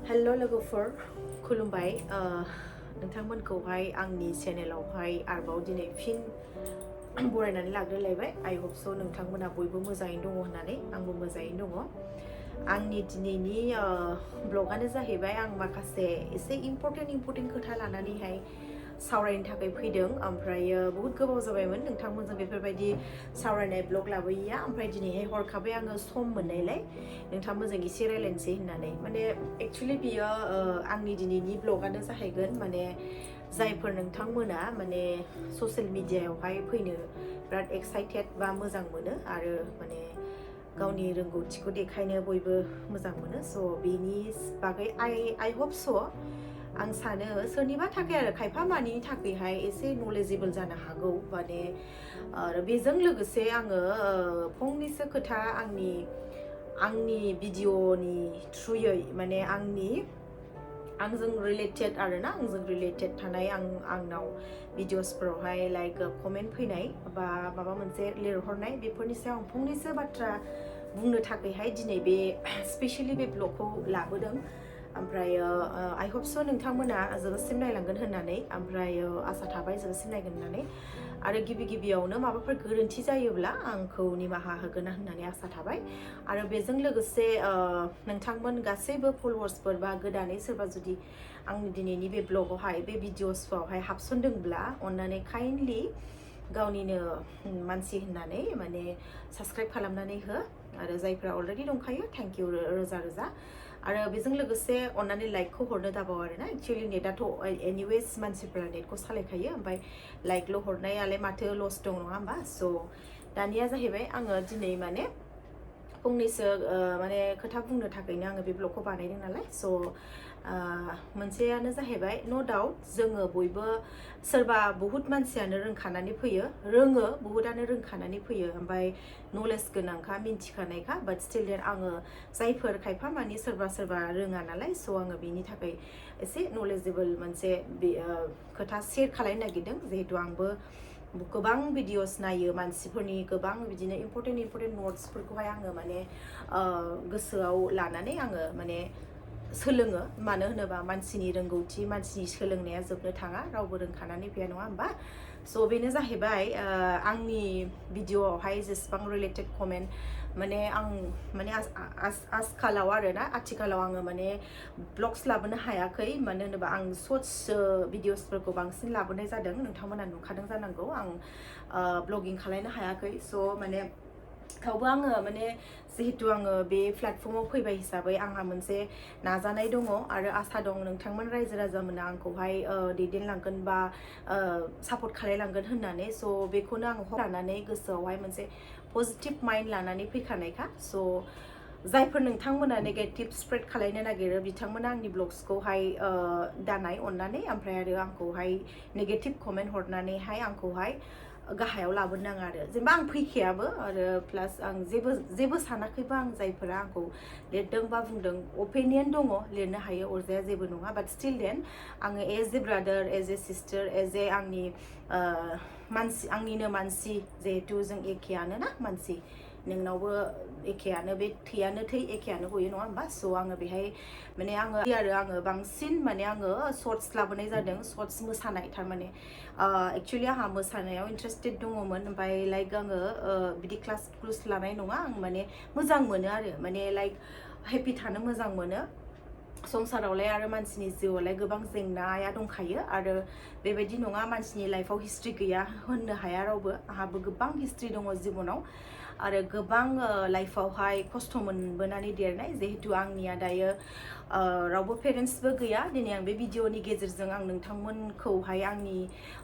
हेल' लोगोफोर खुलुमबाय नोंथांमोनखौहाय आंनि चेनेलावहाय आरोबाव दिनै फिन बरायनानै लाग्रोलायबाय आइ होप स' नोंथांमोना बयबो मोजाङैनो दङ होननानै आंबो मोजाङैनो दङ आंनि दिनैनि ब्लगानो जाहैबाय आं माखासे एसे इम्परटेन्ट खोथा लानानैहाय सावरायनो थाखाय फैदों ओमफ्रायो बहुत गोबाव जाबायमोन नोंथांमोनजों बेफोरबायदि सावरायनाय ब्लग लाबोयैया ओमफ्राय दिनैहाय हरखाबै आङो सम मोननायलाय नोंथांमोनजों एसे रायलायनोसै होननानै माने एक्चुअलि बियो आंनि दिनैनि ब्लगानो जाहैगोन माने जायफोर नोंथांमोना माने ससियेल मिडियायावहाय फैनो बिराद एक्साइटेड बा मोजां मोनो आरो माने गावनि रोंगौथिखौ देखायनो बयबो मोजां मोनो स' बेनि बागै आइ होप स' आं सानो सोरनिबा थाखाय आरो खायफा मानिनि थाखायहाय एसे नलेजेबल जानो हागौ माने आरो बेजों लोगोसे आङो फंनैसो खोथा आंनि भिडिअनि थ्रुयै माने आंजों रिलेटेड आरो ना आंजों रिलेटेड थानाय आंनाव भिडिअसफोरावहाय लाइक कमेन्ट फैनाय बा माबा मोनसे लिरहरनाय बेफोरनि सायाव आं फंनैसो बाथ्रा बुंनो थाखायहाय दिनै बे स्पेसियेलि बे ब्लगखौ लाबोदों ओमफ्राय आइ होप स' नोंथांमोना जोबोदसिम नायलांगोन होननानै ओमफ्राय आसा थाबाय जोबोदसिम नायगोन होननानै आरो गिबियावनो माबाफोर गोरोन्थि जायोब्ला आंखौ निमाहा होगोन होननानै आसा थाबाय आरो बेजों लोगोसे नोंथांमोन गासैबो फलोवार्सफोर बा गोदानै सोरबा जुदि आंनि दिनैनि बे ब्लगावहाय बे भिडिअसफोरावहाय हाबसनदोंब्ला अन्नानै काइन्डलि गावनिनो मानसि होननानै माने साबस्क्राइब खालामनानै हो आरो जायफ्रा अलरेडि दंखायो थेंक इउ रोजा रोजा आरो बेजों लोगोसे अन्नानै लाइकखौ हरनो दाबाव आरो ना एक्चुअलि नेटआथ' एनिवेज मानसिफोरा नेटखौ सालायखायो ओमफ्राय लाइकल' हरनायालाय माथो लस दं नङा होमबा स' दानिया जाहैबाय आङो दिनै माने फंनैसो माने खोथा बुंनो थाखायनो आङो बे ब्लगखौ बानायदों नालाय स' मोनसेयानो जाहैबाय न' डाउट जोङो बयबो सोरबा बहुत मानसियानो रोंखानानै फैयो बहुतानो रोंखानानै फैयो ओमफ्राय नलेज गोनांखा मिन्थिखानायखा बाट स्टिल देन आङो जायफोर खायफा मानि सोरबा रोङा नालाय स' आङो बेनि थाखाय एसे नलेजेबल मोनसे खोथा शेयार खालामनो नागिरदों जिहेतु आंबो गोबां भिडिअस नायो मानसिफोरनि गोबां बिदिनो इम्परटेन्ट नट्सफोरखौहाय आङो माने गोसोआव लानानै आङो माने सोलोङो मानो होनोबा मानसिनि रोंगौथि मानसिनि सोलोंनाया जोबनो थाङा रावबो रोंखानानै फैया नङा होमबा स' बेनो जाहैबाय आंनि भिडिअआवहाय जेसेबां रिलेटेड कमेन्ट माने आं माने आथिखालाव आङो माने ब्लग्स लाबोनो हायाखै मानो होनोबा आं शर्ट्स भिडिअसफोरखौ बांसिन लाबोनाय जादों नोंथांमोना नुखादों जानांगौ आं ब्लगिं खालामनो हायाखै स' माने थेवबो आङो माने जिहेतु आङो बे प्लेटफर्माव फैबाय हिसाबै आंहा मोनसे नाजानाय दङ आरो आसा दं नोंथांमोन रायजो राजामोना आंखौहाय दैदेनलांगोन बा सापर्ट खालामलांगोन होननानै स' बेखौनो आं लानानै गोसोआवहाय मोनसे पजिटिभ माइन्ड लानानै फैखानायखा स' जायफोर नोंथांमोना नेगेटिभ स्प्रेड खालामनो नागिरो बिथांमोना आंनि ब्लग्सखौहाय दानाय अननानै ओमफ्राय आरो आंखौहाय नेगेटिभ कमेन्ट हरनानैहाय आंखौहाय गाहायाव लाबोनो नाङा आरो जेनेबा आं फैखायाबो आरो प्लास आं जेबो सानाखैबा आं जायफोरा आंखौ लिरदों बा बुंदों अपिनियन दङ लिरनो हायो अरजाया जेबो नङा बाट स्टिल देन आङो as a brother as a sister as a आंनिनो मानसि जिहेतु जों एखेयानो ना मानसि नोंनावबो एखेयानो बे थैयानो थै एखेयानो गयो नङा होमबा स' आङो बेहाय माने आङो बांसिन माने आङो शर्ट्स लाबोनाय जादों शर्ट्स मोसानाय थारमाने एक्चुअलि आंहा मोसानायाव इन्टारेस्टेड दङमोन ओमफ्राय लाइक आङो बिदि क्लास लानाय नङा आं माने मोजां मोनो आरो माने लाइक हेपि थानो मोजां मोनो संसारावलाय आरो मानसिनि जिउआवलाय गोबां जेंनाया दंखायो आरो बेबायदि नङा मानसिनि लाइफआव हिस्ट्रि गैया होननो हाया रावबो आंहाबो गोबां हिस्ट्रि दङ जिबनाव आरो गोबां लाइफआवहाय खस्थ' मोनबोनानै देरनाय जिहेतु आंनिया दायो रावबो पेरेन्टसबो गैया दिनै आं बे भिडिअनि गेजेरजों आं नोंथांमोनखौहाय आंनि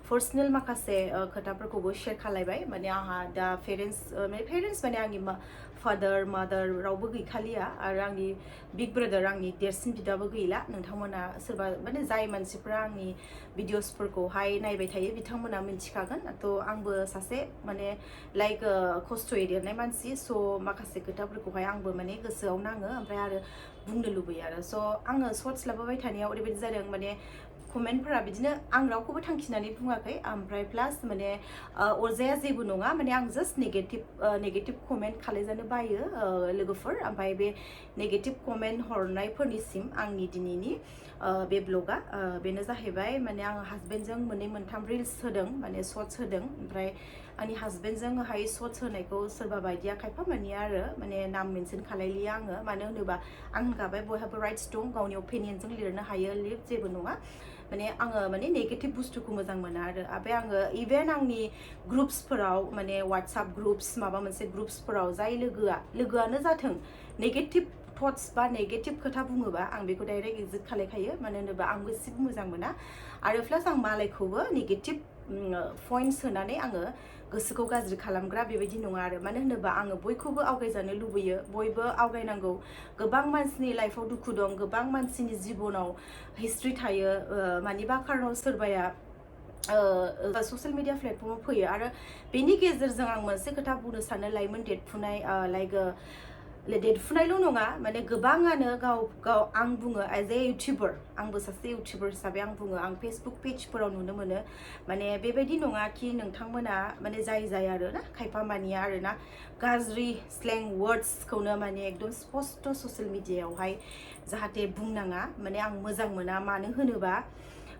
पार्सनेल माखासे खोथाफोरखौबो शेयार खालायबाय माने आंहा दा पेरेन्टस माने आंनि फादार मादार रावबो गैखालिया आरो आंनि बिग ब्रादार आंनि देरसिन बिदाबो गैला नोंथांमोना सोरबा माने जाय मानसिफ्रा आंनि भिडिअसफोरखौहाय नायबाय थायो बिथांमोना मिन्थिखागोन थ' आंबो सासे माने लाइक खस्थ'यै देरनाय मानसि स' माखासे खोथाफोरखौहाय आंबो माने गोसोआव नाङो ओमफ्राय आरो बुंनो लुबैयो आरो स' आङो शर्ट्स लाबोबाय थानायाव ओरैबायदि जादों माने कमेन्टफोरा बिदिनो आं रावखौबो थांखिनानै बुङाखै ओमफ्राय प्लास माने अरजाया जेबो नङा माने आं जास्ट नेगेटिभ कमेन्ट खालायजानो बायो लोगोफोर ओमफ्राय बे नेगेटिभ कमेन्ट हरनायफोरनिसिम आंनि दिनैनि बे ब्लगा बेनो जाहैबाय माने आं हासबेन्डजों मोनथाम रिल्स होदों माने शर्ट्स होदों ओमफ्राय आंनि हासबेन्डजोंहाय शर्ट्स होनायखौ सोरबा बायदिया खायफा मानिया आरो माने नाम मेनसन खालायलिया आङो मानो होनोबा आं होनखाबाय बयहाबो राइट्स दं गावनि अपिनियनजों लिरनो हायो लिर जेबो नङा माने आङो माने नेगेटिभ बुस्थुखौ मोजां मोना आरो ओमफ्राय आङो इभेन आंनि ग्रुप्सफोराव माने वाट्सएप ग्रुप्स माबा मोनसे ग्रुप्सफोराव जाय लोगोआनो जाथों नेगेटिभ थट्स बा नेगेटिभ खोथा बुङोबा आं बेखौ डाइरेक्ट एग्जिट खालायखायो मानो होनोबा आंबो एसेबो मोजां मोना आरो प्लास आं मालायखौबो नेगेटिभ पइन्ट्स होनानै आङो गोसोखौ गाज्रि खालामग्रा बेबायदि नङा आरो मानो होनोबा आङो बयखौबो आवगायजानो लुबैयो बयबो आवगायनांगौ गोबां मानसिनि लाइफआव दुखु दं गोबां मानसिनि जिबनाव हिस्ट्रि थायो मानिबा खारनाव सोरबाया ससियेल मिडिया प्लेटफर्माव फैयो आरो बेनि गेजेरजों आं मोनसे खोथा बुंनो सानो लाइमोन देरफुनाय देरफुनायल' नङा माने गोबाङानो गाव आं बुङो एज ए इउटिउबार आंबो सासे इउटिउबार हिसाबै आं बुङो आं फेसबुक पेजफोराव नुनो मोनो माने बेबायदि नङा कि नोंथांमोना माने जाय आरो ना खायफा मानिया आरो ना गाज्रि स्लें वर्ड्सखौनो माने एकदम स्पस्ट ससियेल मिडियायावहाय जाहाथे बुंनाङा माने आं मोजां मोना मानो होनोबा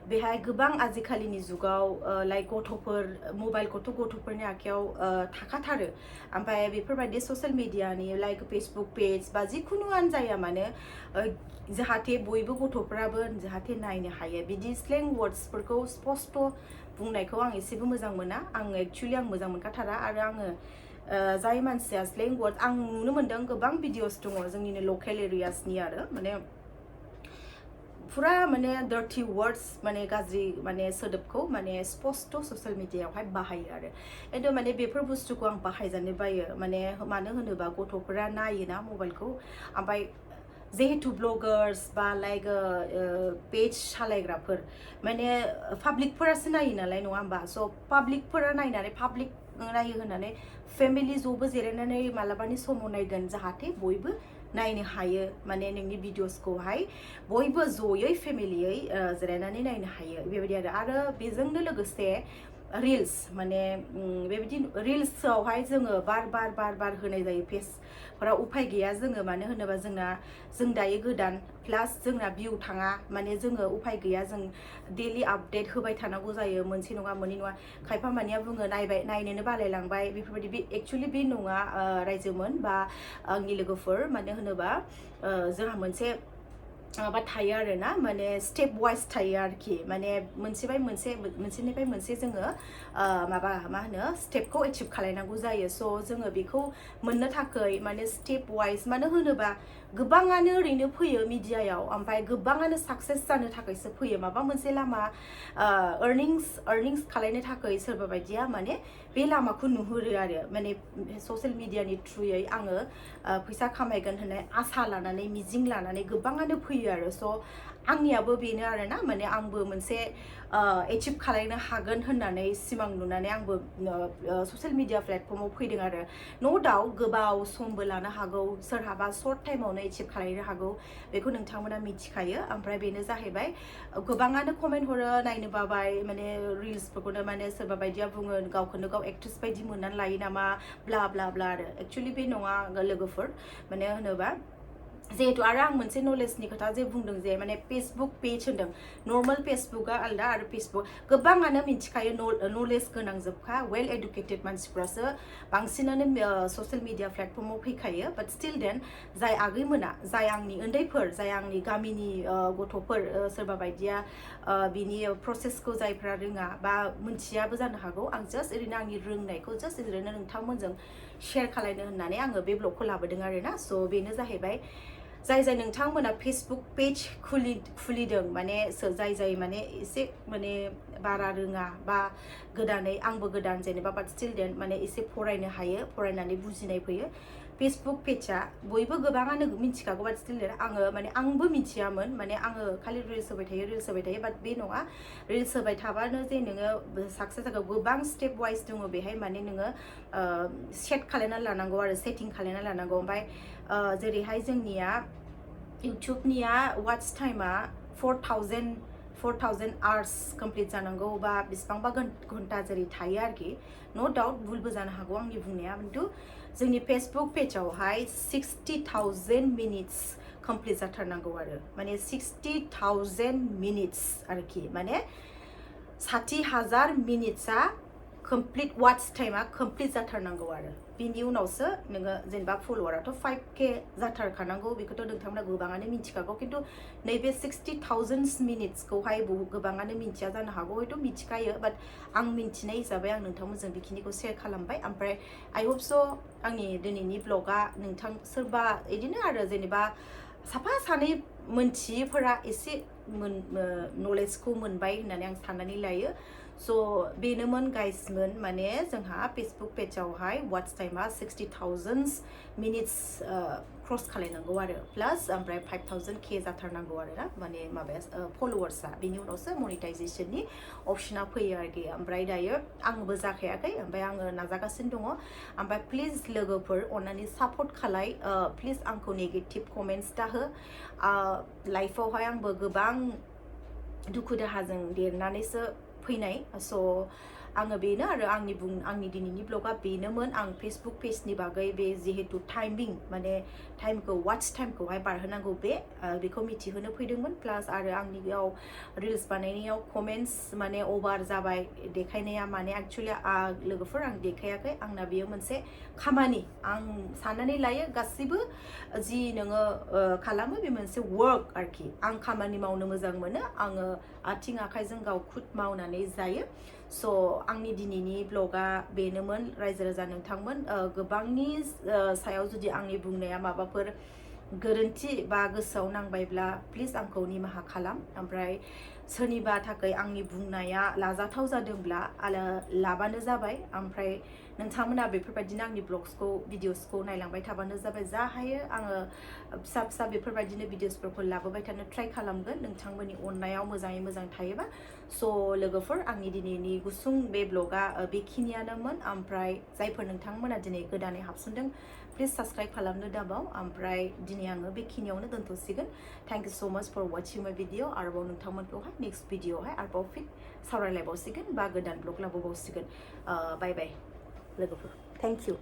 बेहाय गोबां आजिखालिनि जुगाव लाइक गथ'फोर मबाइलखौथ' गथ'फोरनि आखायाव थाखाथारो ओमफ्राय बेफोरबायदि ससियेल मिडियानि लाइक फेसबुक पेज बा जिखुनुआनो जाया मानो जाहाथे बयबो गथ'फ्राबो जाहाथे नायनो हायो बिदि स्लें वर्ड्सफोरखौ स्पस्ट बुंनायखौ आं एसेबो मोजां मोना आं एक्चुअलि आं मोजां मोनखाथारा आरो आङो जाय मानसिया स्लें वर्ड आं नुनो मोन्दों गोबां भिडिअस दङ जोंनिनो लकेल एरियासनि आरो माने पुरा माने डार्टी वर्ड्स माने गाज्रि माने सोदोबखौ माने स्पस्ट ससियेल मिडियायावहाय बाहायो आरो खिन्थु माने बेफोर बुस्थुखौ आं बाहायजानो बायो माने मानो होनोबा गथ'फोरा नायोना मबाइलखौ ओमफ्राय जिहेतु ब्लगार्स बा लाइक पेज सालायग्राफोर माने पाब्लिकफोरासो नायो नालाय नङा होमबा स' पाब्लिकफोरा नायनानै पाब्लिक नायो होननानै फेमिलि ज'बो जिरायनानै मालाबानि समाव नायगोन जाहाथे बयबो नायनो हायो माने नोंनि भिडिअसखौहाय बयबो ज'यै फेमिलियै जिरायनानै नायनो हायो बेबायदि आरो बेजोंनो लोगोसे रिल्स माने बेबायदि रिल्सआवहाय जोङो बार होनाय जायो पेजफोरा उफाय गैया जोङो मानो होनोबा जों दायो गोदान प्लास जोंना भिउ थाङा माने जोङो उफाय गैया जों डेलि आपडेट होबाय थानांगौ जायो मोनसे नङा मोननै नङा खायफा मानिया बुङो नायनोनो बालायलांबाय बेफोरबायदि बे एक्चुअलि बे नङा रायजोमोन बा आंनि लोगोफोर मानो होनोबा जोंहा मोनसे माबा थायो आरो ना माने स्टेप वाइज थायो आरोखि माने मोनसेनिफ्राय मोनसे जोङो माबा मा होनो स्टेपखौ एचिभ खालायनांगौ जायो स' जोङो बेखौ मोननो थाखाय माने स्टेप वाइज मानो होनोबा गोबाङानो ओरैनो फैयो मिडियायाव ओमफ्राय गोबाङानो साक्सेस जानो थाखायसो फैयो माबा मोनसे लामा अर्निंस खालायनो थाखाय सोरबा बायदिया माने बे लामाखौ नुहुरो आरो माने ससियेल मिडियानि थ्रुयै आङो फैसा खामायगोन होननाय आसा लानानै मिजिं लानानै गोबाङानो फैयो आरो स' आंनियाबो बेनो आरो ना माने आंबो मोनसे एचिभ खालायनो हागोन होननानै सिमां नुनानै आंबो ससियेल मिडिया प्लेटफर्माव फैदों आरो नो डाउट गोबाव समबो लानो हागौ सोरहाबा सर्ट टाइमावनो एचिभ खालायनो हागौ बेखौ नोंथांमोना मिथिखायो ओमफ्राय बेनो जाहैबाय गोबाङानो कमेन्ट हरो नायनो बाबाय माने रिल्सफोरखौनो माने सोरबा बायदिया बुङो गावखौनो गाव एक्ट्रेस बायदि मोननानै लायो नामा ब्ला ब्ला ब्ला आरो एक्चुअलि बे नङा लोगोफोर माने होनोबा जिहेतु आरो आं मोनसे नलेजनि खोथा जे बुंदों जे माने फेसबुक पेज होनदों नर्मेल फेसबुकआ आलदा आरो फेसबुक गोबाङानो मिथिखायो नलेज गोनांजोबखा वेल एडुकेटेड मानसिफ्रासो बांसिनानो ससियेल मिडिया प्लेटफर्माव फैखायो बाट स्टिल देन जाय आगैमोना जाय आंनि उन्दैफोर जाय आंनि गामिनि गथ'फोर सोरबा बायदिया बिनि प्रसेसखौ जायफ्रा रोङा बा मोनथियाबो जानो हागौ आं जास्ट ओरैनो आंनि रोंनायखौ जास्ट ओरैनो नोंथांमोनजों शेयार खालायनो होननानै आङो बे ब्लगखौ लाबोदों आरोना स' बेनो जाहैबाय जाय नोंथांमोना फेसबुक पेज खुलिदों माने जाय माने एसे माने बारा रोङा बा गोदानै आंबो गोदान जेनेबा बाट स्टिल देन माने एसे फरायनो हायो फरायनानै बुजिनाय फैयो फेसबुक पेजआ बयबो गोबाङानो मिथिखागौ बाट स्टिल देन आङो माने आंबो मिथियामोन माने आङो खालि रिल्स होबाय थायो बाट बे नङा रिल्स होबाय थाबानो जे नोङो साक्सेस जागौ गोबां स्टेप वाइज दङ बेहाय माने नोङो सेट खालायनानै लानांगौ आरो सेटिं खालायनानै लानांगौ ओमफ्राय जेरैहाय जोंनिया इउटुबनिया वाट्स टाइमा 4000 4000 hours complete जानांगौ बा बिसिबांबा घन्टा जेरै थायो आरोखि नो डाउट भुलबो जानो हागौ आंनि बुंनाया खिन्थु जोंनि फेसबुक पेजावहाय 60,000 मिनिट्स कमप्लिट जाथारनांगौ आरो माने 60,000 मिनिट्स आरोखि माने 60,000 मिनिट्सआ कमप्लिट वाच टाइमा कमप्लिट जाथारनांगौ आरो बिनि उनावसो नोङो जेनेबा फलोवाराथ' 5K जाथारखानांगौ बेखौथ' नोंथांमोना गोबाङानो मिथिखागौ खिन्थु नैबे 60,000 मिनिट्सखौहाय गोबाङानो मिथिया जानो हागौ हयथ' मिथिखायो बाट आं मिथिनाय हिसाबै आं नोंथांमोनजों बेखिनिखौ शेयार खालामबाय ओमफ्राय आइ होप स' आंनि दिनैनि ब्लगा नोंथां सोरबा बिदिनो आरो जेनेबा साफा सानै मोनथियैफोरा एसे नलेजखौ मोनबाय होननानै आं साननानै लायो स' बेनोमोन गाइसमोन माने जोंहा फेसबुक पेजावहाय वाच टाइमा 60,000 मिनिट्स क्रस खालायनांगौ आरो प्लास ओमफ्राय 5,000K जाथारनांगौ आरो ना माने माबाया फलोवार्सआ बेनि उनावसो मनिटाइजेसननि अपसना फैयो आरोखि ओमफ्राय दायो आंबो जाखायाखै ओमफ्राय आङो नाजागासिनो दङ ओमफ्राय प्लिज लोगोफोर अननानै सापर्ट खालाय प्लिज आंखौ नेगेटिभ कमेन्ट्स दाहो लाइफआवहाय आंबो गोबां दुखु दाहाजों देरनानैसो फैनाय स' आङो बेनो आरो आंनि दिनैनि ब्लगा बेनोमोन आं फेसबुक पेजनि बागै बे जिहेतु टाइमिं माने टाइमखौ वाच टाइमखौहाय बारहोनांगौ बेखौ मिथिहोनो फैदोंमोन प्लास आरो आंनियाव रिल्स बानायनायाव कमेन्ट्स माने अभार जाबाय देखायनाया माने एक्चुअलि लोगोफोर आं देखायाखै आंना बेयो मोनसे खामानि आं साननानै लायो गासिबो जि नोङो खालामो बे मोनसे वर्क आरोखि आं खामानि मावनो मोजां मोनो आङो आथिं आखाइजों गाव खुद मावनानै जायो स' आंनि दिनैनि ब्लगा बेनोमोन रायजो राजा नोंथांमोन गोबांनि सायाव जुदि आंनि बुंनाया माबाफोर गोरोन्थि बा गोसोआव नांबायब्ला प्लिज आंखौ निमाहा खालाम ओमफ्राय सोरनिबा थाखाय आंनि बुंनाया लाजाथाव जादोंब्ला लाबानो जाबाय ओमफ्राय नोंथांमोना बेफोरबायदिनो आंनि ब्लग्सखौ भिडिअसखौ नायलांबाय थाबानो जाबाय जा हायो आङो फिसा फिसा बेफोरबायदिनो भिडिअसफोरखौ लाबोबाय थानो ट्राइ खालामगोन नोंथांमोननि अननायाव मोजाङै मोजां थायोबा स' लोगोफोर आंनि दिनैनि गुसुं बे ब्लगा बेखिनियानोमोन ओमफ्राय जायफोर नोंथांमोना दिनै गोदानै हाबसनदों प्लिज साबस्क्राइब खालामनो दाबाव ओमफ्राय दिनै आङो बेखिनियावनो दोनथ'सिगोन थेंक इउ सो माच फर वाचिं माय भिडिअ आरोबाव नोंथांमोनखौहाय नेक्स्ट भिडिअआवहाय आरोबाव फिन सावरायलायबावसिगोन बा गोदान ब्लग लाबोबावसिगोन बाय बाय लोगोफोर थेंक इउ